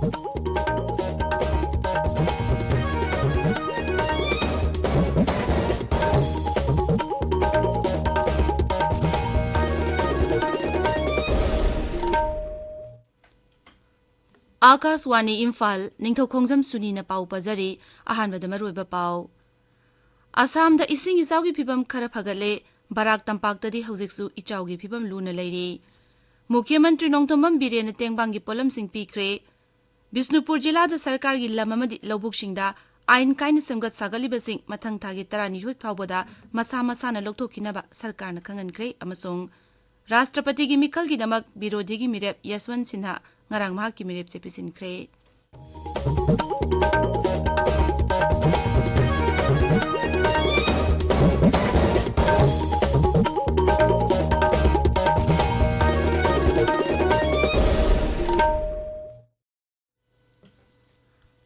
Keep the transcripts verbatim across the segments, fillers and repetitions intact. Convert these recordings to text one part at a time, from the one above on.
ꯑꯥꯀꯥꯁꯋꯥꯅꯤ ꯏꯝꯐꯥꯜ, ꯅꯤꯡꯊꯧꯈꯣꯡꯖꯝ ꯁꯨꯅꯤꯅ ꯄꯥꯎ ꯄꯥꯖꯔꯤ꯫ ꯑꯍꯥꯟꯕꯗ ꯃꯔꯨꯑꯣꯏꯕ ꯄꯥꯎ꯫ ꯑꯁꯥꯝꯗ ꯏꯁꯤꯡ ꯏꯆꯥꯎꯒꯤ ꯐꯤꯕꯝ ꯈꯔ ꯐꯒꯠꯂꯦ꯫ ꯕꯔꯥꯛ ꯇꯝꯄꯥꯛꯇꯗꯤ ꯍꯧꯖꯤꯛꯁꯨ ꯏꯆꯥꯎꯒꯤ ꯐꯤꯕꯝ ꯂꯨꯅ ꯂꯩꯔꯤ꯫ ꯃꯨꯈ꯭ꯌ ꯃꯟꯇ꯭ꯔꯤ ꯅꯣꯡꯊꯣꯝꯕꯝ ꯕꯤꯔꯦꯟꯅ ꯇꯦꯡꯕꯥꯡꯒꯤ ꯄꯣꯠꯂꯝꯁꯤꯡ ꯄꯤꯈ꯭ꯔꯦ꯫ ꯕꯤꯁꯅꯨꯄꯨꯔ ꯖꯤꯂꯥꯗ ꯁꯔꯀꯥꯔꯒꯤ ꯂꯝ ꯑꯃꯗꯤ ꯂꯧꯕꯨꯛꯁꯤꯡꯗ ꯑꯥꯏꯟ ꯀꯥꯏꯅ ꯁꯦꯝꯒꯠ ꯁꯥꯒꯠꯂꯤꯕꯁꯤꯡ ꯃꯊꯪ ꯊꯥꯒꯤ ꯇꯔꯥꯅꯤꯊꯣꯏ ꯐꯥꯎꯕꯗ ꯃꯁꯥ ꯃꯁꯥꯅ ꯂꯧꯊꯣꯛꯈꯤꯅꯕ ꯁꯔꯀꯥꯔꯅ ꯈꯪꯍꯟꯈ꯭ꯔꯦ ꯑꯃꯁꯨꯡ ꯔꯥꯁꯇ꯭ꯔꯄꯇꯤꯒꯤ ꯃꯤꯈꯜꯒꯤꯗꯃꯛ ꯕꯤꯔꯣꯙꯤꯒꯤ ꯃꯤꯔꯦꯞ ꯌꯁꯋꯟ ꯁꯤꯟꯍꯥ ꯉꯔꯥꯡ ꯃꯍꯥꯛꯀꯤ ꯃꯤꯔꯦꯞ ꯆꯦ ꯄꯤꯁꯤꯟꯈ꯭ꯔꯦ꯫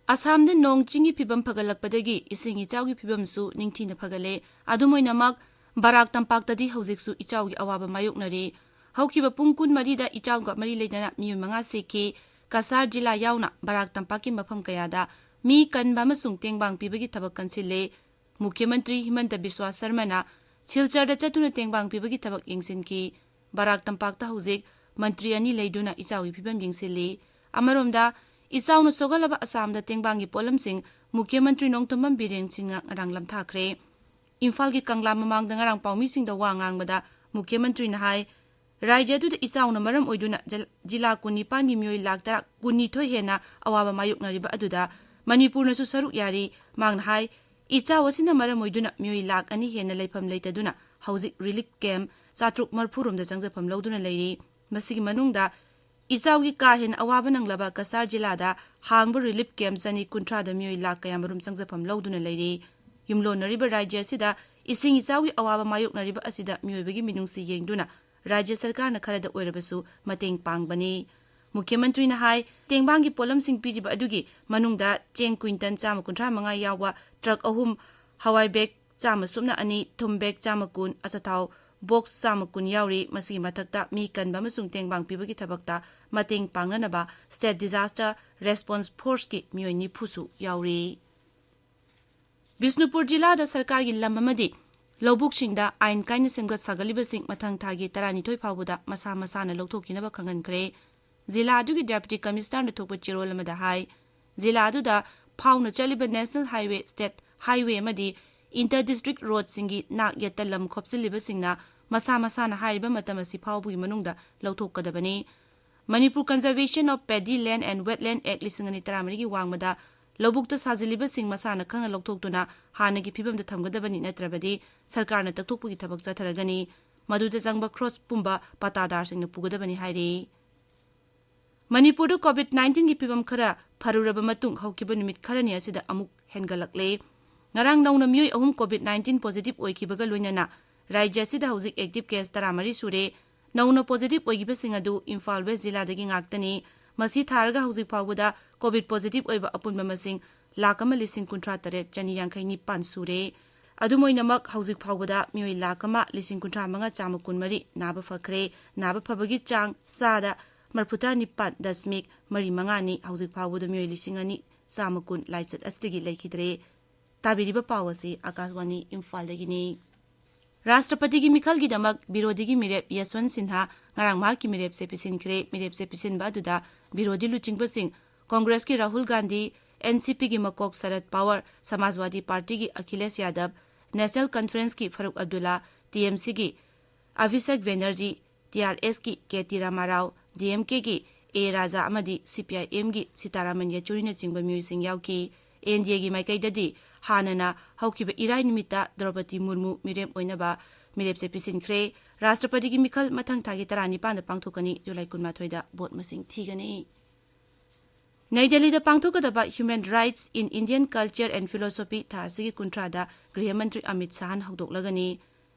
ꯑꯁꯥꯝꯗ ꯅꯣꯡ ꯆꯤꯡꯒꯤ ꯐꯤꯕꯝ ꯐꯒꯠꯂꯛꯄꯗꯒꯤ ꯏꯁꯤꯡ ꯏꯆꯥꯎꯒꯤ ꯐꯤꯕꯝꯁꯨ ꯅꯤꯡꯊꯤꯅ ꯐꯒꯠꯂꯦ꯫ ꯑꯗꯨꯝ ꯑꯣꯏꯅꯃꯛ, ꯕꯔꯥꯛ ꯇꯝꯄꯥꯛꯇꯗꯤ ꯍꯧꯖꯤꯛꯁꯨ ꯏꯆꯥꯎꯒꯤ ꯑꯋꯥꯕ ꯃꯥꯌꯣꯛꯅꯔꯤ꯫ ꯍꯧꯈꯤꯕ ꯄꯨꯡ ꯀꯨꯟꯃꯔꯤꯗ ꯏꯆꯥꯎꯒ ꯃꯔꯤ ꯂꯩꯅꯅ ꯃꯤꯑꯣꯏ ꯃꯉꯥ ꯁꯤꯈꯤ꯫ ꯀꯁꯥꯔ ꯖꯤꯂꯥ ꯌꯥꯎꯅ ꯕꯔꯥꯛ ꯇꯝꯄꯥꯛꯀꯤ ꯃꯐꯝ ꯀꯌꯥꯗ ꯃꯤ ꯀꯟꯕ ꯑꯃꯁꯨꯡ ꯇꯦꯡꯕꯥꯡ ꯄꯤꯕꯒꯤ ꯊꯕꯛ ꯀꯟꯁꯤꯜꯂꯦ꯫ ꯃꯨꯈ꯭ꯌ ꯃꯟꯇ꯭ꯔꯤ ꯍꯤꯃꯟꯇ ꯕꯤꯁ꯭ꯋꯥ ꯁꯔꯃꯅ ꯁꯤꯜꯆꯔꯗ ꯆꯠꯇꯨꯅ ꯇꯦꯡꯕꯥꯡ ꯄꯤꯕꯒꯤ ꯊꯕꯛ ꯌꯦꯡꯁꯤꯟꯈꯤ꯫ ꯕꯔꯥꯛ ꯇꯝꯄꯥꯛꯇ ꯍꯧꯖꯤꯛ ꯃꯟꯇ꯭ꯔꯤ ꯑꯅꯤ ꯂꯩꯗꯨꯅ ꯏꯆꯥꯎꯒꯤ ꯐꯤꯕꯝ ꯌꯦꯡꯁꯤꯜꯂꯤ꯫ ꯑꯃꯔꯣꯝꯗ, ꯏꯆꯥꯎꯅ ꯁꯣꯛꯍꯜꯂꯕ ꯑꯁꯥꯝꯗ ꯇꯦꯡꯕꯥꯡꯒꯤ ꯄꯣꯠꯂꯝꯁꯤꯡ ꯃꯨꯈ꯭ꯌ ꯃꯟꯇ꯭ꯔꯤ ꯅꯣꯡꯊꯣꯝꯕꯝ ꯕꯤꯔꯦꯟ ꯁꯤꯡꯅ ꯉꯔꯥꯡ ꯂꯝꯊꯥꯈ꯭ꯔꯦ꯫ ꯏꯝꯐꯥꯜꯒꯤ ꯀꯪꯂꯥ ꯃꯃꯥꯡꯗ ꯉꯔꯥꯡ ꯄꯥꯎꯃꯤꯁꯤꯡꯗ ꯋꯥ ꯉꯥꯡꯕꯗ ꯃꯨꯈ꯭ꯌ ꯃꯟꯇ꯭ꯔꯤꯅ ꯍꯥꯏ, ꯔꯥꯖ꯭ꯌ ꯑꯗꯨꯗ ꯏꯆꯥꯎꯅ ꯃꯔꯝ ꯑꯣꯏꯗꯨꯅ ꯖꯜ-, ꯖꯤꯂꯥ ꯀꯨꯟꯅꯤꯄꯥꯟꯒꯤ ꯃꯤꯑꯣꯏ ꯂꯥꯈ ꯇꯔꯥ, ꯀꯨꯟꯅꯤꯊꯣꯏ ꯍꯦꯟꯅ ꯑꯋꯥꯕ ꯃꯥꯌꯣꯛꯅꯔꯤꯕ ꯑꯗꯨꯗ ꯃꯅꯤꯄꯨꯔꯅꯁꯨ ꯁꯔꯨꯛ ꯌꯥꯔꯤ꯫ ꯃꯍꯥꯛꯅ ꯍꯥꯏ, ꯏꯆꯥꯎ ꯑꯁꯤꯅ ꯃꯔꯝ ꯑꯣꯏꯗꯨꯅ ꯃꯤꯑꯣꯏ ꯂꯥꯈ ꯑꯅꯤ ꯍꯦꯟꯅ ꯂꯩꯐꯝ ꯂꯩꯇꯗꯨꯅ ꯍꯧꯖꯤꯛ ꯔꯤꯂꯤꯐ ꯀꯦꯝꯞ ꯆꯥꯇ꯭ꯔꯨꯛ ꯃꯔꯤꯐꯨ ꯔꯣꯝꯗ ꯆꯪꯖꯐꯝ ꯂꯧꯗꯨꯅ ꯂꯩꯔꯤ꯫ ꯃꯁꯤꯒꯤ ꯃꯅꯨꯡꯗ ꯏꯆꯥꯎꯒꯤ ꯀꯥ ꯍꯦꯟꯅ ꯑꯋꯥꯕ ꯅꯪꯂꯕ ꯀꯁꯥꯔ ꯖꯤꯂꯥꯗ ꯍꯥꯡꯕ ꯔꯤꯂꯤꯐ ꯀꯦꯝꯞ ꯆꯅꯤ ꯀꯨꯟꯊ꯭ꯔꯥꯗ ꯃꯤꯑꯣꯏ ꯂꯥꯈ ꯀꯌꯥꯃꯔꯨꯝ ꯆꯪꯖꯐꯝ ꯂꯧꯗꯨꯅ ꯂꯩꯔꯤ꯫ ꯌꯨꯝꯂꯣꯟꯅꯔꯤꯕ ꯔꯥꯖ꯭ꯌ ꯑꯁꯤꯗ ꯏꯁꯤꯡ ꯏꯆꯥꯎꯒꯤ ꯑꯋꯥꯕ ꯃꯥꯌꯣꯛꯅꯔꯤꯕ ꯑꯁꯤꯗ ꯃꯤꯑꯣꯏꯕꯒꯤ ꯃꯤꯅꯨꯡꯁꯤ ꯌꯦꯡꯗꯨꯅ ꯔꯥꯖ꯭ꯌ ꯁꯔꯀꯥꯔꯅ ꯈꯔꯗ ꯑꯣꯏꯔꯕꯁꯨ ꯃꯇꯦꯡ ꯄꯥꯡꯕꯅꯤ꯫ ꯃꯨꯈ꯭ꯌ ꯃꯟꯇ꯭ꯔꯤꯅ ꯍꯥꯏ, ꯇꯦꯡꯕꯥꯡꯒꯤ ꯄꯣꯠꯂꯝꯁꯤꯡ ꯄꯤꯔꯤꯕ ꯑꯗꯨꯒꯤ ꯃꯅꯨꯡꯗ ꯆꯦꯡ ꯀ꯭ꯋꯤꯟꯇꯜ ꯆꯥꯝꯃ ꯀꯨꯟꯊ꯭ꯔꯥ ꯃꯉꯥ ꯌꯥꯎꯕ ꯇ꯭ꯔꯛ ꯑꯍꯨꯝ, ꯍꯋꯥꯏ ꯕꯦꯒ ꯆꯥꯝꯃ ꯁꯨꯞꯅ ꯑꯅꯤ, ꯊꯨꯝ ꯕꯦꯒ ꯆꯥꯝꯃ ꯀꯨꯟ, ꯑꯆꯥꯊꯥꯎ ꯕꯣꯛꯁ ꯆꯥꯝꯃ ꯀꯨꯟ ꯌꯥꯎꯔꯤ꯫ ꯃꯁꯤꯒꯤ ꯃꯊꯛꯇ ꯃꯤ ꯀꯟꯕ ꯑꯃꯁꯨꯡ ꯇꯦꯡꯕꯥꯡ ꯄꯤꯕꯒꯤ ꯊꯕꯛꯇ ꯃꯇꯦꯡ ꯄꯥꯡꯅꯅꯕ State Disaster Response Forceꯀꯤ ꯃꯤꯑꯣꯏ ꯅꯤꯐꯨꯁꯨ ꯌꯥꯎꯔꯤ꯫ ꯕꯤꯁꯅꯨꯄꯨꯔ ꯖꯤꯂꯥꯗ ꯁꯔꯀꯥꯔꯒꯤ ꯂꯝ ꯑꯃꯗꯤ ꯂꯧꯕꯨꯛꯁꯤꯡꯗ ꯑꯥꯏꯟ ꯀꯥꯏꯅ ꯁꯦꯝꯒꯠ ꯁꯥꯒꯠꯂꯤꯕꯁꯤꯡ ꯃꯊꯪ ꯊꯥꯒꯤ ꯇꯔꯥꯅꯤꯊꯣꯏ ꯐꯥꯎꯕꯗ ꯃꯁꯥ ꯃꯁꯥꯅ ꯂꯧꯊꯣꯛꯈꯤꯅꯕ ꯈꯪꯍꯟꯈ꯭ꯔꯦ꯫ ꯖꯤꯂꯥ ꯑꯗꯨꯒꯤ Deputy Commissionerꯅ ꯊꯣꯛꯄ ꯆꯦꯔꯣꯜ ꯑꯃꯗ ꯍꯥꯏ, ꯖꯤꯂꯥ ꯑꯗꯨꯗ ꯐꯥꯎꯅ ꯆꯠꯂꯤꯕ National Highway, State Highway ꯑꯃꯗꯤ Inter District Roadꯁꯤꯡꯒꯤ ꯅꯥꯛ ꯌꯦꯠꯇ ꯂꯝ ꯈꯣꯞꯆꯤꯜꯂꯤꯕꯁꯤꯡꯅ ꯃꯁꯥ ꯃꯁꯥꯅ ꯍꯥꯏꯔꯤꯕ ꯃꯇꯝ ꯑꯁꯤ ꯐꯥꯎꯕꯒꯤ ꯃꯅꯨꯡꯗ ꯂꯧꯊꯣꯛꯀꯗꯕꯅꯤ꯫ Manipur Conservation of Paddy Land and Wetland Act ꯂꯤꯁꯤꯡ ꯑꯅꯤ ꯇꯔꯥꯃꯔꯤꯒꯤ ꯋꯥꯡꯃꯗ ꯂꯧꯕꯨꯛꯇ ꯁꯥꯖꯤꯜꯂꯤꯕꯁꯤꯡ ꯃꯁꯥꯅ ꯈꯪꯅ ꯂꯧꯊꯣꯛꯇꯨꯅ ꯍꯥꯟꯅꯒꯤ ꯐꯤꯕꯝꯗ ꯊꯝꯒꯗꯕꯅꯤ, ꯅꯠꯇ꯭ꯔꯕꯗꯤ ꯁꯔꯀꯥꯔꯅ ꯇꯛꯊꯣꯛꯄꯒꯤ ꯊꯕꯛ ꯆꯠꯊꯔꯒꯅꯤ꯫ ꯃꯗꯨꯗ ꯆꯪꯕ ꯈ꯭ꯔꯣꯁ ꯄꯨꯝꯕ ꯄꯥꯇꯥꯗꯥꯔꯁꯤꯡꯅ ꯄꯨꯒꯗꯕꯅꯤ ꯍꯥꯏꯔꯤ꯫ ꯃꯅꯤꯄꯨꯔꯗ COVID nineteenꯒꯤ ꯐꯤꯕꯝ ꯈꯔ ꯐꯔꯨꯔꯕ ꯃꯇꯨꯡ ꯍꯧꯈꯤꯕ ꯅꯨꯃꯤꯠ ꯈꯔꯅꯤ ꯑꯁꯤꯗ ꯑꯃꯨꯛ ꯍꯦꯟꯒꯠꯂꯛꯂꯦ꯫ ꯉꯔꯥꯡ ꯅꯧꯅ ꯃꯤꯑꯣꯏ ꯑꯍꯨꯝ COVID nineteen positive ꯑꯣꯏꯈꯤꯕꯒ ꯂꯣꯏꯅꯅ ꯔꯥꯖ꯭ꯌ ꯑꯁꯤꯗ ꯍꯧꯖꯤꯛ active case ꯇꯔꯥꯃꯔꯤ ꯁꯨꯔꯦ꯫ ꯅꯧꯅ positive ꯑꯣꯏꯈꯤꯕꯁꯤꯡ ꯑꯗꯨ ꯏꯝꯐꯥꯜ West ꯖꯤꯂꯥꯗꯒꯤ ꯉꯥꯛꯇꯅꯤ꯫ ꯃꯁꯤ ꯊꯥꯔꯒ ꯍꯧꯖꯤꯛ ꯐꯥꯎꯕꯗ COVID positive ꯑꯣꯏꯕ ꯑꯄꯨꯟꯕ ꯃꯁꯤꯡ ꯂꯥꯈ ꯑꯃ ꯂꯤꯁꯤꯡ ꯀꯨꯟꯊ꯭ꯔꯥ ꯇꯔꯦꯠ ꯆꯅꯤ ꯌꯥꯡꯈꯩ ꯅꯤꯄꯥꯟ ꯁꯨꯔꯦ꯫ ꯑꯗꯨꯝ ꯑꯣꯏꯅꯃꯛ, ꯍꯧꯖꯤꯛ ꯐꯥꯎꯕꯗ ꯃꯤꯑꯣꯏ ꯂꯥꯈ ꯑꯃ ꯂꯤꯁꯤꯡ ꯀꯨꯟꯊ꯭ꯔꯥ ꯃꯉꯥ ꯆꯥꯝꯃ ꯀꯨꯟ ꯃꯔꯤ ꯅꯥꯕ ꯐꯈ꯭ꯔꯦ꯫ ꯅꯥꯕ ꯐꯕꯒꯤ ꯆꯥꯡ ꯆꯥꯗ ꯃꯔꯤꯐꯨꯇꯔꯥ ꯅꯤꯄꯥꯟ ꯗꯁꯃꯤꯛ ꯃꯔꯤ ꯃꯉꯥꯅꯤ꯫ ꯍꯧꯖꯤꯛ ꯐꯥꯎꯕꯗ ꯃꯤꯑꯣꯏ ꯂꯤꯁꯤꯡ ꯑꯅꯤ ꯆꯥꯝꯃ ꯀꯨꯟ ꯂꯥꯏꯆꯠ ꯑꯁꯤꯗꯒꯤ ꯂꯩꯈꯤꯗ꯭ꯔꯦ꯫ ꯇꯥꯕꯤꯔꯤꯕ ꯄꯥꯎ ꯑꯁꯤ ꯑꯥꯀꯥꯁꯕꯥꯅꯤ ꯏꯝꯐꯥꯜꯗꯒꯤꯅꯤ꯫ ꯔꯥꯁꯇ꯭ꯔꯄꯇꯤꯒꯤ ꯃꯤꯈꯜꯒꯤꯗꯃꯛ ꯕꯤꯔꯣꯙꯤꯒꯤ ꯃꯤꯔꯦꯞ ꯌꯁꯋꯟ ꯁꯤꯟꯍꯥ ꯉꯔꯥꯡ ꯃꯍꯥꯛꯀꯤ ꯃꯤꯔꯦꯞꯆꯦ ꯄꯤꯁꯤꯟꯈ꯭ꯔꯦ꯫ ꯃꯤꯔꯦꯞꯆꯦ ꯄꯤꯁꯤꯟꯕ ꯑꯗꯨꯗ ꯕꯤꯔꯣꯙꯤ ꯂꯨꯆꯤꯡꯕꯁꯤꯡ ꯀꯣꯡꯒ꯭ꯔꯦꯁꯀꯤ ꯔꯥꯍꯨꯜ ꯒꯥꯟꯙꯤ, NCPꯒꯤ ꯃꯀꯣꯛ ꯁꯔꯠ ꯄꯋꯥꯔ, ꯁꯃꯥꯖꯋꯥꯗꯤ ꯄꯥꯔꯇꯤꯒꯤ ꯑꯈꯤꯂꯦꯁ ꯌꯥꯗꯕ, National Conferenceꯀꯤ Faruk Abdulla, TMCꯒꯤ Abhishek Banerjee, TRSꯀꯤ KT Ramarao, DMKꯒꯤ A ꯔꯥꯖꯥ ꯑꯃꯗꯤ CPIMꯒꯤ ꯁꯤꯇꯥꯔꯥꯃꯟ ꯌꯦꯆꯨꯔꯤꯅꯆꯤꯡꯕ ꯃꯤꯑꯣꯏꯁꯤꯡ ꯌꯥꯎꯈꯤ꯫ NDAꯒꯤ ꯃꯥꯏꯀꯩꯗꯗꯤ ꯍꯥꯟꯅꯅ ꯍꯧꯈꯤꯕ ꯏꯔꯥꯏ ꯅꯨꯃꯤꯠꯇ ꯗ꯭ꯔꯧꯄꯗꯤ ꯃꯨꯔꯃꯨ ꯃꯤꯔꯦꯞ ꯑꯣꯏꯅꯕ ꯃꯤꯔꯦꯞꯆꯦ ꯄꯤꯁꯤꯟꯈ꯭ꯔꯦ꯫ ꯔꯥꯁꯇ꯭ꯔꯄꯇꯤꯒꯤ ꯃꯤꯈꯜ ꯃꯊꯪ ꯊꯥꯒꯤ ꯇꯔꯥꯅꯤꯄꯥꯟꯗ ꯄꯥꯡꯊꯣꯛꯀꯅꯤ, ꯖꯨꯂꯥꯏ ꯀꯨꯟꯃꯥꯊꯣꯏꯗ ꯚꯣꯠ ꯃꯁꯤꯡ ꯊꯤꯒꯅꯤ꯫ ꯅꯩ ꯗꯦꯜꯂꯤꯗ ꯄꯥꯡꯊꯣꯛꯀꯗꯕ Human Rights in Indian Culture and Philosophy ꯊꯥ ꯑꯁꯤꯒꯤ ꯀꯨꯟꯊ꯭ꯔꯥꯗ ꯒ꯭ꯔꯤꯍ ꯃꯟꯇ꯭ꯔꯤ Amit ꯁꯥꯍꯅ ꯍꯧꯗꯣꯛꯂꯒꯅꯤ꯫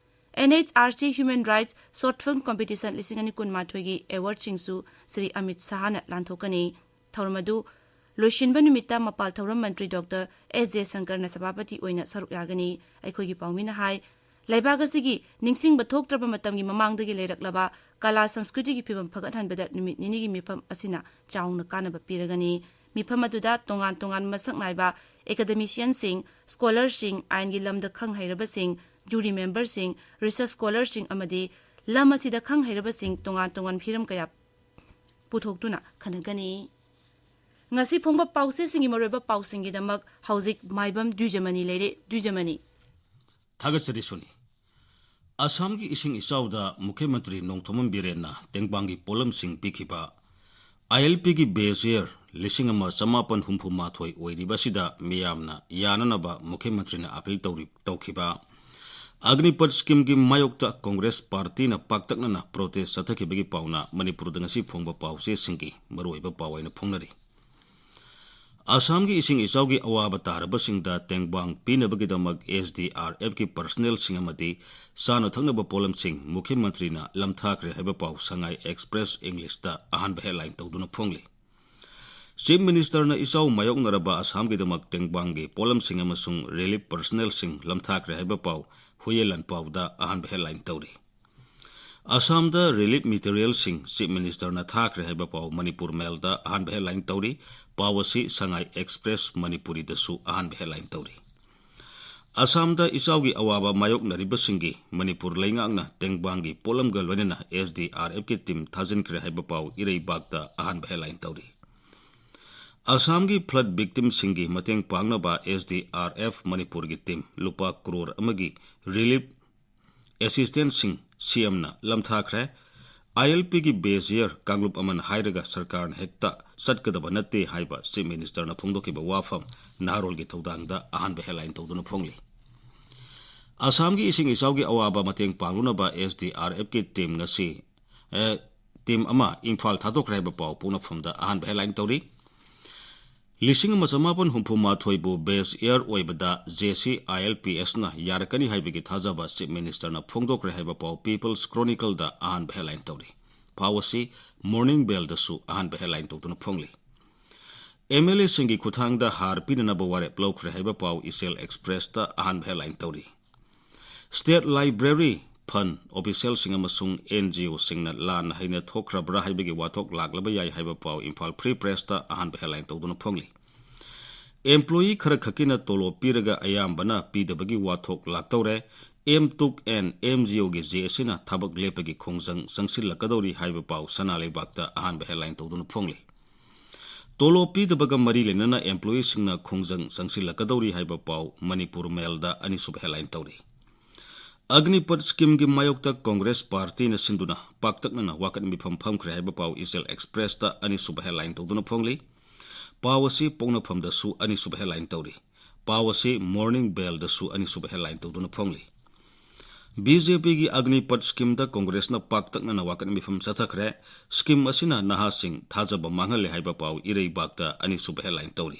NHRC Human Rights Short Film Competition ꯂꯤꯁꯤꯡ ꯑꯅꯤ ꯀꯨꯟꯃꯥꯊꯣꯏꯒꯤ awardꯁꯤꯡꯁꯨ ꯁ꯭ꯔꯤ ꯑꯃꯤꯠ ꯁꯥꯍꯅ ꯂꯥꯟꯊꯣꯛꯀꯅꯤ꯫ ꯊꯧꯔꯝ ꯑꯗꯨ ꯂꯣꯏꯁꯤꯟꯕ ꯅꯨꯃꯤꯠꯇ ꯃꯄꯥꯜ ꯊꯧꯔꯝ ꯃꯟꯇ꯭ꯔꯤ ꯗꯣꯛꯇꯔ ꯑꯦꯁ ꯖꯦꯁꯪꯀꯔꯅ ꯁꯚꯥꯄꯇꯤ ꯑꯣꯏꯅ ꯁꯔꯨꯛ ꯌꯥꯒꯅꯤ꯫ ꯑꯩꯈꯣꯏꯒꯤ ꯄꯥꯎꯃꯤꯅ ꯍꯥꯏ, ꯂꯩꯕꯥꯛ ꯑꯁꯤꯒꯤ ꯅꯤꯡꯁꯤꯡꯕ ꯊꯣꯛꯇ꯭ꯔꯕ ꯃꯇꯝꯒꯤ ꯃꯃꯥꯡꯗꯒꯤ ꯂꯩꯔꯛꯂꯕ ꯀꯂꯥ ꯁꯪꯁꯀ꯭ꯔꯤꯇꯤꯒꯤ ꯐꯤꯕꯝ ꯐꯒꯠꯍꯟꯕꯗ ꯅꯨꯃꯤꯠ ꯅꯤꯅꯤꯒꯤ ꯃꯤꯐꯝ ꯑꯁꯤꯅ ꯆꯥꯎꯅ ꯀꯥꯟꯅꯕ ꯄꯤꯔꯒꯅꯤ꯫ ꯃꯤꯐꯝ ꯑꯗꯨꯗ ꯇꯣꯉꯥꯟ ꯇꯣꯉꯥꯟꯕ ꯃꯁꯛ ꯅꯥꯏꯕ ꯑꯦꯀꯥꯗꯦꯃꯤꯁꯤꯌꯟꯁꯤꯡ, ꯁ꯭ꯀꯣꯂꯔꯁꯤꯡ, ꯑꯥꯏꯟꯒꯤ ꯂꯝꯗ ꯈꯪ ꯍꯩꯔꯕꯁꯤꯡ, ꯖꯨꯔꯤ ꯃꯦꯝꯕꯔꯁꯤꯡ, ꯔꯤꯁꯔꯆ ꯁ꯭ꯀꯣꯂꯔꯁꯤꯡ ꯑꯃꯗꯤ ꯂꯝ ꯑꯁꯤꯗ ꯈꯪ ꯍꯩꯔꯕꯁꯤꯡ ꯇꯣꯉꯥꯟ ꯇꯣꯉꯥꯟ ꯍꯤꯔꯝ ꯀꯌꯥ ꯄꯨꯊꯣꯛꯇꯨꯅ ꯈꯟꯅꯒꯅꯤ꯫ ꯉꯁꯤ ꯐꯣꯡꯕ ꯄꯥꯎꯆꯦꯁꯤꯡꯒꯤ ꯃꯔꯨꯑꯣꯏꯕ ꯄꯥꯎꯁꯤꯡꯒꯤꯗꯃꯛ ꯍꯧꯖꯤꯛ ꯃꯥꯏꯕꯝ ꯗ꯭ꯋꯤꯖꯃꯅꯤ ꯂꯩꯔꯦ꯫ ꯗ꯭ꯋꯤꯖꯃꯅꯤ꯫ ꯊꯥꯒꯠꯆꯔꯤ ꯁꯨꯅꯤ꯫ ꯑꯁꯥꯝꯒꯤ ꯏꯁꯤꯡ ꯏꯆꯥꯎꯗ ꯃꯨꯈ꯭ꯌ ꯃꯟꯇ꯭ꯔꯤ ꯅꯣꯡꯊꯣꯝꯕꯝ ꯕꯤꯔꯦꯟꯅ ꯇꯦꯡꯕꯥꯡꯒꯤ ꯄꯣꯠꯂꯝꯁꯤꯡ ꯄꯤꯈꯤꯕ꯫ ꯑꯥꯏ ꯑꯦꯜ ꯄꯤꯒꯤ ꯕꯦꯁ ꯌꯔ ꯂꯤꯁꯤꯡ ꯑꯃ ꯆꯃꯥꯄꯟ ꯍꯨꯝꯐꯨ ꯃꯥꯊꯣꯏ ꯑꯣꯏꯔꯤꯕ ꯑꯁꯤꯗ ꯃꯤꯌꯥꯝꯅ ꯌꯥꯅꯅꯕ ꯃꯨꯈ꯭ꯌ ꯃꯟꯇ꯭ꯔꯤꯅ ꯑꯥꯄꯤꯜ ꯇꯧꯔꯤ-, ꯇꯧꯈꯤꯕ꯫ ꯑꯒꯅꯤꯄꯠ ꯁ꯭ꯀꯤꯝꯒꯤ ꯃꯥꯌꯣꯛꯇ ꯀꯣꯡꯒ꯭ꯔꯦꯁ ꯄꯥꯔꯇꯤꯅ ꯄꯥꯛꯇꯛꯅꯅ ꯄ꯭ꯔꯣꯇꯦꯁ ꯆꯠꯊꯈꯤꯕꯒꯤ ꯄꯥꯎꯅ ꯃꯅꯤꯄꯨꯔꯗ ꯉꯁꯤ ꯐꯣꯡꯕ ꯄꯥꯎꯆꯦꯁꯤꯡꯒꯤ ꯃꯔꯨꯑꯣꯏꯕ ꯄꯥꯎ ꯑꯣꯏꯅ ꯐꯣꯡꯅꯔꯤ꯫ ꯑꯁꯥꯝꯒꯤ ꯏꯁꯤꯡ ꯏꯆꯥꯎꯒꯤ ꯑꯋꯥꯕ ꯇꯥꯔꯕꯁꯤꯡꯗ ꯇꯦꯡꯕꯥꯡ ꯄꯤꯅꯕꯒꯤꯗꯃꯛ ꯑꯦꯁ ꯗꯤ ꯑꯥꯔ ꯑꯦꯐꯀꯤ ꯄꯔꯁꯅꯦꯜꯁꯤꯡ ꯑꯃꯗꯤ ꯆꯥꯅ ꯊꯛꯅꯕ ꯄꯣꯠꯂꯝꯁꯤꯡ ꯃꯨꯈ꯭ꯌ ꯃꯟꯇ꯭ꯔꯤꯅ ꯂꯝꯊꯥꯈ꯭ꯔꯦ ꯍꯥꯏꯕ ꯄꯥꯎ ꯁꯉꯥꯏ ꯑꯦꯛꯁꯄ꯭ꯔꯦꯁ ꯏꯪꯂꯤꯁꯇ ꯑꯍꯥꯟꯕ ꯍꯦꯗꯂꯥꯏꯟ ꯇꯧꯗꯨꯅ ꯐꯣꯡꯂꯤ꯫ ꯆꯤꯐ ꯃꯤꯅꯤꯁꯇꯔꯅ ꯏꯆꯥꯎ ꯃꯥꯌꯣꯛꯅꯔꯕ ꯑꯁꯥꯝꯒꯤꯗꯃꯛ ꯇꯦꯡꯕꯥꯡꯒꯤ ꯄꯣꯠꯂꯝꯁꯤꯡ ꯑꯃꯁꯨꯡ ꯔꯤꯂꯤꯐ ꯄꯔꯁꯅꯦꯜꯁꯤꯡ ꯂꯝꯊꯥꯈ꯭ꯔꯦ ꯍꯥꯏꯕ ꯄꯥꯎ ꯍꯨꯌꯦꯟ ꯂꯥꯟꯄꯥꯎꯗ ꯑꯍꯥꯟꯕ ꯍꯦꯗꯂꯥꯏꯟ ꯇꯧꯔꯤ꯫ ꯑꯁꯥꯝꯗ ꯔꯤꯂꯤꯐ ꯃꯦꯇꯔꯤꯌꯦꯜꯁꯤꯡ ꯆꯤꯐ ꯃꯤꯅꯤꯁꯇꯔꯅ ꯊꯥꯈ꯭ꯔꯦ ꯍꯥꯏꯕ ꯄꯥꯎ ꯃꯅꯤꯄꯨꯔ ꯃꯦꯜꯗ ꯑꯍꯥꯟꯕ ꯍꯦꯗꯂꯥꯏꯟ ꯇꯧꯔꯤ꯫ ꯄꯥꯎ ꯑꯁꯤ ꯁꯉꯥꯏ ꯑꯦꯛꯁꯄ꯭ꯔꯦꯁ ꯃꯅꯤꯄꯨꯔꯤꯗꯁꯨ ꯑꯍꯥꯟꯕ ꯍꯦꯗꯂꯥꯏꯟ ꯇꯧꯔꯤ꯫ ꯑꯁꯥꯝꯗ ꯏꯆꯥꯎꯒꯤ ꯑꯋꯥꯕ ꯃꯥꯌꯣꯛꯅꯔꯤꯕꯁꯤꯡꯒꯤ ꯃꯅꯤꯄꯨꯔ ꯂꯩꯉꯥꯛꯅ ꯇꯦꯡꯕꯥꯡꯒꯤ ꯄꯣꯠꯂꯝꯒ ꯂꯣꯏꯅꯅ ꯑꯦꯁ ꯗꯤ ꯑꯥꯔ ꯑꯦꯐꯀꯤ ꯇꯤꯝ ꯊꯥꯖꯤꯟꯈ꯭ꯔꯦ ꯍꯥꯏꯕ ꯄꯥꯎ ꯏꯔꯩꯕꯥꯛꯇ ꯑꯍꯥꯟꯕ ꯍꯦꯗꯂꯥꯏꯟ ꯇꯧꯔꯤ꯫ ꯑꯁꯥꯝꯒꯤ ꯐ꯭ꯂꯗ ꯚꯤꯛꯇꯤꯝꯁꯤꯡꯒꯤ ꯃꯇꯦꯡ ꯄꯥꯡꯅꯕ ꯑꯦꯁ ꯗꯤ ꯑꯥꯔ ꯑꯦꯐ ꯃꯅꯤꯄꯨꯔꯒꯤ ꯇꯤꯝ ꯂꯨꯄꯥ ꯀ꯭ꯔꯣꯔ ꯑꯃꯒꯤ ꯔꯤꯂꯤꯐ ꯑꯦꯁꯤꯁꯇꯦꯟꯁꯁꯤꯡ ꯁꯤ ꯑꯦꯝꯅ ꯂꯝꯊꯥꯈ꯭ꯔꯦ꯫ ꯑꯥꯏ ꯑꯦꯜ ꯄꯤꯒꯤ ꯕꯦꯁ ꯌꯔ ꯀꯥꯡꯂꯨꯞ ꯑꯃꯅ ꯍꯥꯏꯔꯒ ꯁꯔꯀꯥꯔꯅ ꯍꯦꯛꯇ ꯆꯠꯀꯗꯕ ꯅꯠꯇꯦ ꯍꯥꯏꯕ ꯆꯤꯐ ꯃꯤꯅꯤꯁꯇꯔꯅ ꯐꯣꯡꯗꯣꯛꯈꯤꯕ ꯋꯥꯐꯝ ꯅꯍꯥꯔꯣꯜꯒꯤ ꯊꯧꯗꯥꯡꯗ ꯑꯍꯥꯟꯕ ꯍꯦꯗꯂꯥꯏꯟ ꯇꯧꯗꯨꯅ ꯐꯣꯡꯂꯤ꯫ ꯑꯁꯥꯝꯒꯤ ꯏꯁꯤꯡ ꯏꯆꯥꯎꯒꯤ ꯑꯋꯥꯕ ꯃꯇꯦꯡ ꯄꯥꯡꯂꯨꯅꯕ ꯑꯦꯁ ꯗꯤ ꯑꯥꯔ ꯑꯦꯐꯀꯤ ꯇꯤꯝ ꯉꯁꯤ, ꯑꯦ, ꯇꯤꯝ ꯑꯃ ꯏꯝꯐꯥꯜ ꯊꯥꯗꯣꯛꯈ꯭ꯔꯦ ꯍꯥꯏꯕ ꯄꯥꯎ ꯄꯣꯛꯅꯐꯝꯗ ꯑꯍꯥꯟꯕ ꯍꯦꯗꯂꯥꯏꯟ ꯇꯧꯔꯤ꯫ ꯂꯤꯁꯤꯡ ꯑꯃ ꯆꯃꯥꯄꯟ ꯍꯨꯝꯐꯨ ꯃꯥꯊꯣꯏꯕꯨ ꯕꯦꯁ ꯌꯔ ꯑꯣꯏꯕꯗ J C I L P ꯑꯦꯁꯅ ꯌꯥꯔꯛꯀꯅꯤ ꯍꯥꯏꯕꯒꯤ ꯊꯥꯖꯕ ꯆꯤꯐ ꯃꯤꯅꯤꯁꯇꯔꯅ ꯐꯣꯡꯗꯣꯛꯈ꯭ꯔꯦ ꯍꯥꯏꯕ ꯄꯥꯎ ꯄꯤꯄꯜꯁ ꯀ꯭ꯔꯣꯅꯤꯀꯜꯗ ꯑꯍꯥꯟꯕ ꯍꯦꯗꯂꯥꯏꯟ ꯇꯧꯔꯤ꯫ ꯄꯥꯎ ꯑꯁꯤ ꯃꯣꯔꯅꯤꯡ ꯕꯦꯜꯗꯁꯨ ꯑꯍꯥꯟꯕ ꯍꯦꯗꯂꯥꯏꯟ ꯇꯧꯗꯨꯅ ꯐꯣꯡꯂꯤ꯫ ꯑꯦꯝ ꯑꯦꯜ ꯑꯦꯁꯤꯡꯒꯤ ꯈꯨꯠꯊꯥꯡꯗ ꯍꯥꯔ ꯄꯤꯅꯅꯕ ꯋꯥꯔꯦꯞ ꯂꯧꯈ꯭ꯔꯦ ꯍꯥꯏꯕ ꯄꯥꯎ ꯏꯆꯦꯜ ꯑꯦꯛꯁꯄ꯭ꯔꯦꯁꯇ ꯑꯍꯥꯟꯕ ꯍꯦꯗꯂꯥꯏꯟ ꯇꯧꯔꯤ꯫ State Library Fund officialꯁꯤꯡ ꯑꯃꯁꯨꯡ NGOꯁꯤꯡꯅ ꯂꯥꯟꯅ ꯍꯩꯅ ꯊꯣꯛꯈ꯭ꯔꯕ꯭ꯔꯥ ꯍꯥꯏꯕꯒꯤ ꯋꯥꯊꯣꯛ ꯂꯥꯛꯂꯕ ꯌꯥꯏ ꯍꯥꯏꯕ ꯄꯥꯎ Imphal Free Pressꯇ ꯑꯍꯥꯟꯕ headline ꯇꯧꯗꯨꯅ ꯐꯣꯡꯂꯤ꯫ Employee ꯈꯔ ꯈꯛꯀꯤꯅ ꯇꯣꯂꯣꯞ ꯄꯤꯔꯒ ꯑꯌꯥꯝꯕꯅ ꯄꯤꯗꯕꯒꯤ ꯋꯥꯊꯣꯛ ꯂꯥꯛꯇꯧꯔꯦ꯫ M Tuk and MGOꯒꯤ J ꯑꯁꯤꯅ ꯊꯕꯛ ꯂꯦꯞꯄꯒꯤ ꯈꯣꯡꯖꯪ ꯆꯪꯁꯤꯜꯂꯛꯀꯗꯧꯔꯤ ꯍꯥꯏꯕ ꯄꯥꯎ ꯁꯅꯥ ꯂꯩꯕꯥꯛꯇ ꯑꯍꯥꯟꯕ headline ꯇꯧꯗꯨꯅ ꯐꯣꯡꯂꯤ꯫ ꯇꯣꯂꯣꯞ ꯄꯤꯗꯕꯒ ꯃꯔꯤ ꯂꯩꯅꯅ employeeꯁꯤꯡꯅ ꯈꯣꯡꯖꯪ ꯆꯪꯁꯤꯜꯂꯛꯀꯗꯧꯔꯤ ꯍꯥꯏꯕ ꯄꯥꯎ Manipur Mailꯗ ꯑꯅꯤꯁꯨꯕ headline ꯇꯧꯔꯤ꯫ Agnipath schemeꯒꯤ ꯃꯥꯌꯣꯛꯇ Congress partyꯅ ꯁꯤꯟꯗꯨꯅ ꯄꯥꯛꯇꯛꯅꯅ ꯋꯥꯀꯠ ꯃꯤꯐꯝ ꯐꯝꯈ꯭ꯔꯦ ꯍꯥꯏꯕ ꯄꯥꯎ Ichil Expressꯇ ꯑꯅꯤꯁꯨꯕ headline ꯇꯧꯗꯨꯅ ꯐꯣꯡꯂꯤ꯫ ꯄꯥꯎ ꯑꯁꯤ ꯄꯣꯛꯅꯐꯝꯗꯁꯨ ꯑꯅꯤꯁꯨꯕ headline ꯇꯧꯔꯤ꯫ ꯄꯥꯎ ꯑꯁꯤ Morning Mailꯗꯁꯨ ꯑꯅꯤꯁꯨꯕ headline ꯇꯧꯗꯨꯅ ꯐꯣꯡꯂꯤ꯫ BJPꯒꯤ Agnipath schemeꯗ Congressꯅ ꯄꯥꯛꯇꯛꯅꯅ ꯋꯥꯀꯠ ꯃꯤꯐꯝ ꯆꯠꯊꯈ꯭ꯔꯦ꯫ Scheme ꯑꯁꯤꯅ ꯅꯍꯥꯁꯤꯡ ꯊꯥꯖꯕ ꯃꯥꯡꯍꯜꯂꯦ ꯍꯥꯏꯕ ꯄꯥꯎ ꯏꯔꯩꯕꯥꯛꯇ ꯑꯅꯤꯁꯨꯕ headline ꯇꯧꯔꯤ꯫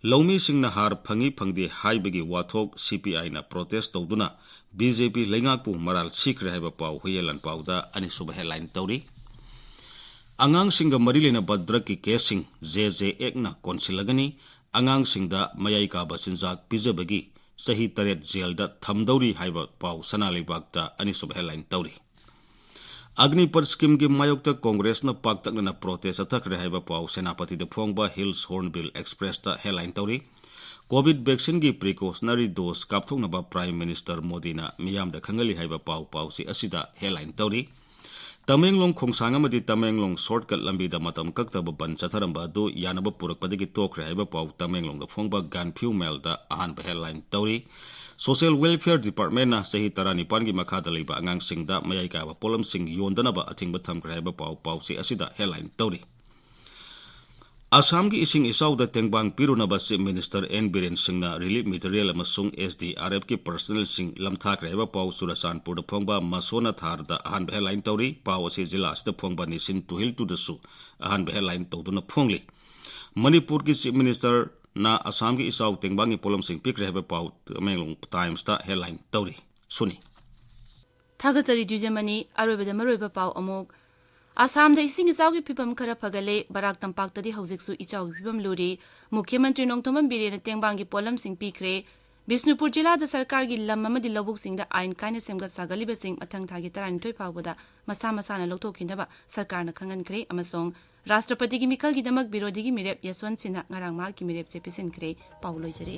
ꯂꯧꯃꯤꯁꯤꯡꯅ ꯍꯥꯔ ꯐꯪꯏ ꯐꯪꯗꯦ ꯍꯥꯏꯕꯒꯤ ꯋꯥꯊꯣꯛ CPIꯅ protest ꯇꯧꯗꯨꯅ BJP ꯂꯩꯉꯥꯛꯄꯨ ꯃꯔꯥꯜ ꯁꯤꯈ꯭ꯔꯦ ꯍꯥꯏꯕ ꯄꯥꯎ ꯍꯨꯏꯌꯦꯟ ꯂꯥꯟꯄꯥꯎꯗ ꯑꯅꯤꯁꯨꯕ headline ꯇꯧꯔꯤ꯫ ꯑꯉꯥꯡꯁꯤꯡꯒ ꯃꯔꯤ ꯂꯩꯅꯕ drugꯀꯤ caseꯁꯤꯡ JJ Actꯅ ꯀꯣꯟꯁꯤꯜꯂꯒꯅꯤ꯫ ꯑꯉꯥꯡꯁꯤꯡꯗ ꯃꯌꯥꯏ ꯀꯥꯕ ꯆꯤꯟꯖꯥꯛ ꯄꯤꯖꯕꯒꯤ ꯆꯍꯤ ꯇꯔꯦꯠ jailꯗ ꯊꯝꯗꯧꯔꯤ ꯍꯥꯏꯕ ꯄꯥꯎ ꯁꯅꯥ ꯂꯩꯕꯥꯛꯇ ꯑꯅꯤꯁꯨꯕ headline ꯇꯧꯔꯤ꯫ Agnipath schemeꯒꯤ ꯃꯥꯌꯣꯛꯇ Congressꯅ ꯄꯥꯛꯇꯛꯅꯅ protest ꯆꯠꯊꯈ꯭ꯔꯦ ꯍꯥꯏꯕ ꯄꯥꯎ ꯁꯦꯅꯥꯄꯇꯤꯗ ꯐꯣꯡꯕ Hills Hornbill Expressꯇ headline ꯇꯧꯔꯤ꯫ Covid vaccineꯒꯤ precautionary dose ꯀꯥꯞꯊꯣꯛꯅꯕ Prime Minister ꯃꯣꯗꯤꯅ ꯃꯤꯌꯥꯝꯗ ꯈꯪꯍꯜꯂꯤ ꯍꯥꯏꯕ ꯄꯥꯎ ꯄꯥꯎꯆꯦ ꯑꯁꯤꯗ headline ꯇꯧꯔꯤ꯫ ꯇꯃꯦꯡꯂꯣꯡ ꯈꯣꯡꯁꯥꯡ ꯑꯃꯗꯤ ꯇꯃꯦꯡꯂꯣꯡ shortcut ꯂꯝꯕꯤꯗ ꯃꯇꯝ ꯀꯛꯇꯕ ꯕꯟ ꯆꯠꯊꯔꯝꯕ ꯑꯗꯨ ꯌꯥꯅꯕ ꯄꯨꯔꯛꯄꯗꯒꯤ ꯇꯣꯛꯈ꯭ꯔꯦ ꯍꯥꯏꯕ ꯄꯥꯎ ꯇꯃꯦꯡꯂꯣꯡꯗ ꯐꯣꯡꯕ Gaanphiu Mailꯗ ꯑꯍꯥꯟꯕ headline ꯇꯧꯔꯤ꯫ Social Welfare Departmentꯅ ꯆꯍꯤ ꯇꯔꯥꯅꯤꯄꯥꯟꯒꯤ ꯃꯈꯥꯗ ꯂꯩꯕ ꯑꯉꯥꯡꯁꯤꯡꯗ ꯃꯌꯥꯏ ꯀꯥꯕ ꯄꯣꯠꯂꯝꯁꯤꯡ ꯌꯣꯟꯗꯅꯕ ꯑꯊꯤꯡꯕ ꯊꯝꯈ꯭ꯔꯦ ꯍꯥꯏꯕ ꯄꯥꯎ ꯄꯥꯎꯆꯦ ꯑꯁꯤꯗ headline ꯇꯧꯔꯤ꯫ ꯑꯁꯥꯝꯒꯤ ꯏꯁꯤꯡ ꯏꯆꯥꯎꯗ ꯇꯦꯡꯕꯥꯡ ꯄꯤꯔꯨꯅꯕ Chief Minister N ꯕꯤꯔꯦꯟ ꯁꯤꯡꯅ relief material ꯑꯃꯁꯨꯡ SDRFꯀꯤ personnelꯁꯤꯡ ꯂꯝꯊꯥꯈ꯭ꯔꯦ ꯍꯥꯏꯕ ꯄꯥꯎ ꯆꯨꯔꯆꯥꯟꯄꯨꯔꯗ ꯐꯣꯡꯕ Masona Thar-ꯗ ꯑꯍꯥꯟꯕ headline ꯇꯧꯔꯤ꯫ ꯄꯥꯎ ꯑꯁꯤ ꯖꯤꯂꯥ ꯑꯁꯤꯗ ꯐꯣꯡꯕ Nation Tuhil-ꯇꯨꯗꯁꯨ ꯑꯍꯥꯟꯕ headline ꯇꯧꯗꯨꯅ ꯐꯣꯡꯂꯤ꯫ ꯃꯅꯤꯄꯨꯔꯒꯤ Chief Ministerꯅ ꯑꯁꯥꯝꯒꯤ ꯏꯆꯥꯎ ꯇꯦꯡꯕꯥꯡꯒꯤ ꯄꯣꯠꯂꯝꯁꯤꯡ ꯄꯤꯈ꯭ꯔꯦ ꯍꯥꯏꯕ ꯄꯥꯎ ꯇꯃꯦꯡꯂꯣꯡ Timesꯇ headline ꯇꯧꯔꯤ꯫ ꯁꯨꯅꯤ꯫ ꯊꯥꯒꯠꯆꯔꯤ ꯗ꯭ꯌꯨꯖꯃꯅꯤ꯫ ꯑꯔꯣꯏꯕꯗ ꯃꯔꯨꯑꯣꯏꯕ ꯄꯥꯎ ꯑꯃꯨꯛ꯫ ꯑꯁꯥꯝꯗ ꯏꯁꯤꯡ ꯏꯆꯥꯎꯒꯤ ꯐꯤꯕꯝ ꯈꯔ ꯐꯒꯠꯂꯦ꯫ ꯕꯔꯥꯛ ꯇꯝꯄꯥꯛꯇꯗꯤ ꯍꯧꯖꯤꯛꯁꯨ ꯏꯆꯥꯎꯒꯤ ꯐꯤꯕꯝ ꯂꯨꯔꯤ꯫ ꯃꯨꯈ꯭ꯌ ꯃꯟꯇ꯭ꯔꯤ ꯅꯣꯡꯊꯣꯝꯕꯝ ꯕꯤꯔꯦꯟꯅ ꯇꯦꯡꯕꯥꯡꯒꯤ ꯄꯣꯠꯂꯝꯁꯤꯡ ꯄꯤꯈ꯭ꯔꯦ꯫ ꯕꯤꯁꯅꯨꯄꯨꯔ ꯖꯤꯂꯥꯗ ꯁꯔꯀꯥꯔꯒꯤ ꯂꯝ ꯑꯃꯗꯤ ꯂꯧꯕꯨꯛꯁꯤꯡꯗ ꯑꯥꯏꯟ ꯀꯥꯏꯅ ꯁꯦꯝꯒꯠ ꯁꯥꯒꯠꯂꯤꯕꯁꯤꯡ ꯃꯊꯪ ꯊꯥꯒꯤ ꯇꯔꯥꯅꯤꯊꯣꯏ ꯐꯥꯎꯕꯗ ꯃꯁꯥ ꯃꯁꯥꯅ ꯂꯧꯊꯣꯛꯈꯤꯅꯕ ꯁꯔꯀꯥꯔꯅ ꯈꯪꯍꯟꯈ꯭ꯔꯦ ꯑꯃꯁꯨꯡ ꯔꯥꯁꯇ꯭ꯔꯄꯇꯤꯒꯤ ꯃꯤꯈꯜꯒꯤꯗꯃꯛ ꯕꯤꯔꯣꯙꯤꯒꯤ ꯃꯤꯔꯦꯞ ꯌꯁꯋꯟꯠ ꯁꯤꯟꯍ ꯉꯔꯥꯡ ꯃꯍꯥꯛꯀꯤ ꯃꯤꯔꯦꯞꯆꯦ ꯄꯤꯁꯤꯟꯈ꯭ꯔꯦ꯫ ꯄꯥꯎ ꯂꯣꯏꯖꯔꯦ꯫